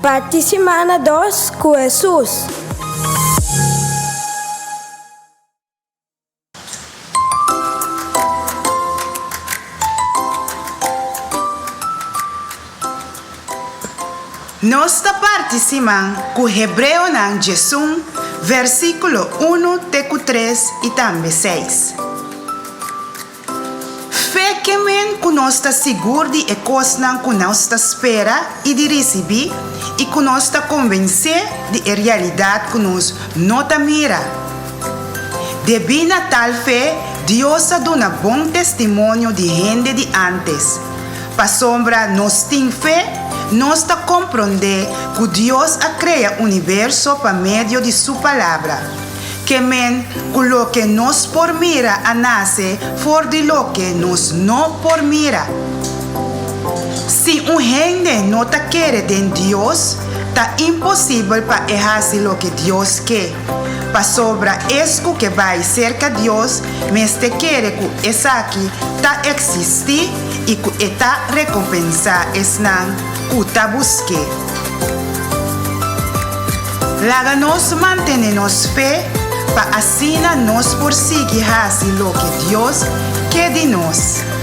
Parti simana dos ku Hesus. Nos ta parti siman ku Hebreonan 11, versíkulo unu te ku tres i tambe seis. Fe ke men ku nos ta sigur di e kosnan ku nos ta spera i di risibí i ku nos ta konvensé di e realidat ku nos no ta mira. Debí na tal fe, Dios a duna bon testimonio di hende di ántes. Pasobra nos tin fe, nos ta komprondé ku Dios a krea universo pa medio di su Palabra. Ke men ku loke nos por mira a nase for di loke nos no por mira. Si un hende no ta kere den Dios, ta imposibel pa e hasi loke Dios ke, pasobra es ku ke bai serka Dios mester kere ku esaki ta eksistí i ku e ta rekompensá esnan ku ta busk'é. Laga nos mantené nos fe pa asina nos por sigui hasi loke Dios ke di nos.